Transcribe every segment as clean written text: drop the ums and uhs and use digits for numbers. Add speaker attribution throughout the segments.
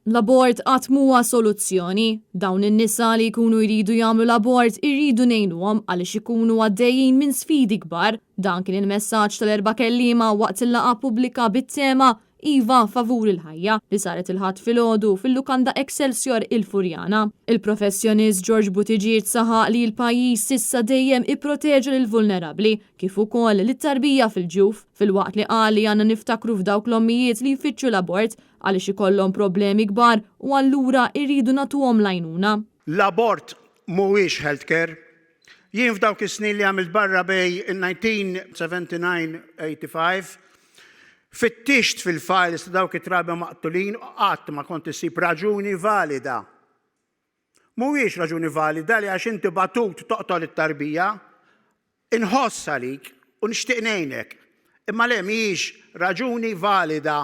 Speaker 1: L-abort qatt m'huwa soluzzjoni. Dawn in-nisa li jkunu jridu jagħmlu l-abort irridu ngħinuhom għaliex ikunu għaddejjin minn sfidi kbar. Dan kien il-messaġġ tal-erba' kelliema waqt il-laqgħa pubblika bit-tema Iva favur il-ħajja li saret il-Ħadd filgħodu fil-Lukanda Excelsior il-Furjana. Il-professjonist George Buttigieg saħaq li l-pajjiż s'issa dejjem ipproteġa lill-vulnerabbli kif ukoll lit-tarbija fil-ġuf, filwaqt li qal li għandna niftakru f'dawk l-ommijiet li jfittxu l-abort għaliex ikollhom problemi kbar u allura irridu nagħtuhom l-għajnuna.
Speaker 2: L-abort mhuwiex healthcare. Jien f'dawk is-snin li għamilt barra bejn in-1979 85, fittixt fil-files ta' dawk it-trabi maqtulin u qatt ma kont issib raġuni valida. Mhuwiex raġuni valida li għax inti batut toqtol it-tarbija. Inħoss għalik u nixtieq ngħinek. Imma le mhijiex raġuni valida.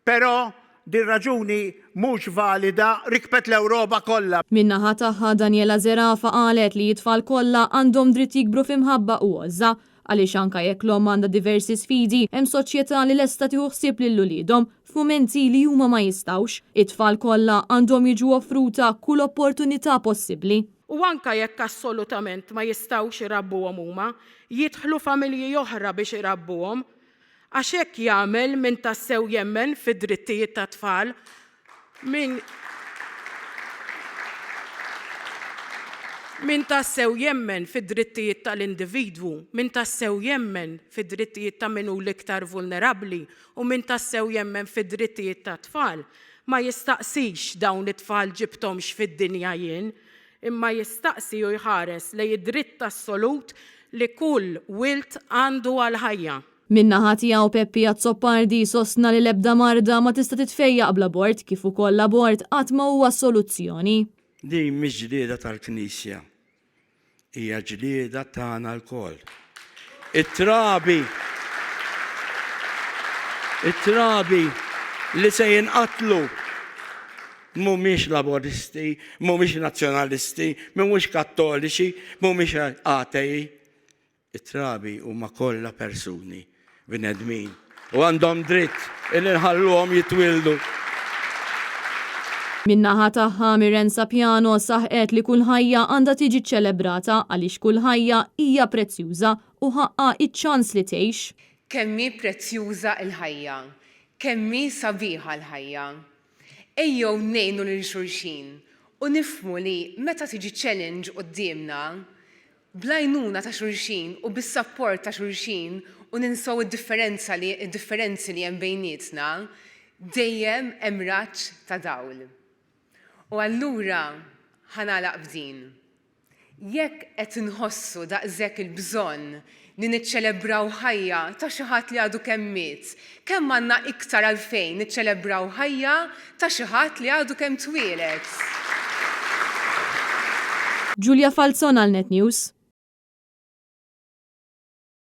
Speaker 2: Però din raġuni mhux valida rikbet l-Ewropa kollha.
Speaker 1: Min-naħa tagħha Daniela Zerafa qalet li t-tfal kollha għandhom dritt jikbru f'imħabba u għożża għaliex anke jekk l-omm għandha diversi sfidi hemm soċjetà li lesta tieħu ħsieb lil uliedhom f'mumenti li huma ma jistgħux. It-tfal kollha għandhom jiġu offruta kull opportunità possibbli.
Speaker 3: U anke jekk assolutament ma jistgħux irabbuhom huma, jidħlu familji oħra biex irabbuhom. Għax hekk jagħmel min tassew jemmen fid-drittijiet tat-tfal, min min tassew jemmen fid-drittijiet tal-individwu, min tassew jemmen fid-drittijiet ta' min hu l-iktar vulnerabbli u min tassew jemmen fid-drittijiet tat-tfal, ma jistaqsix dawn it-tfal ġibthomx fid-dinja jien, imma jistaqsi u jħares lejn id-dritt assolut li kull wild għandu għall-ħajja.
Speaker 1: Min-naħa tiegħu Peppi Azzopardi sostna li l-ebda marda ma tista' titfejjaq bl-abort kif ukoll l-abort qatt ma huwa soluzzjoni.
Speaker 4: Din mhix ġlieda tal-Knisja. Hija ġlieda tagħna lkoll. It-trabi it-trabi li se jinqatlu mhumiex Laburisti, mhumiex Nazzjonalisti, mhumiex Kattoliċi, mhumiex atei. It-trabi huma kollha persuni, bnedmin, u għandhom dritt illi nħalluhom jitwieldu.
Speaker 1: Min-naħa tagħha, Miren Sapiano saħqet li kull ħajja għandha tiġi ċċelebrata għaliex kull ħajja hija prezzjuża u ħaqqha iċ-ċans li tgħix.
Speaker 5: Kemm hi prezzjuża l-ħajja! Kemm hi sabiħa l-ħajja! Ejjew ngħinu lil xulxin u nifhmu li meta tiġi challenge quddiemna, Bl-għajnuna ta' xulxin u bis-sapport ta' xulxin u ninsew id-differenza li id-differenzi li hemm bejnietna, dejjem hemm raġġ ta' dawl. U allura ħa nagħlaq b'din. Jekk qed inħossu daqshekk il-bżonn li niċċelebraw ħajja ta' xi ħadd li għadu kemm miet, kemm għandna iktar għalfejn niċċelebraw ħajja ta' xi ħadd li għadu kemm twieled?
Speaker 1: Julia Falzon għal Net News.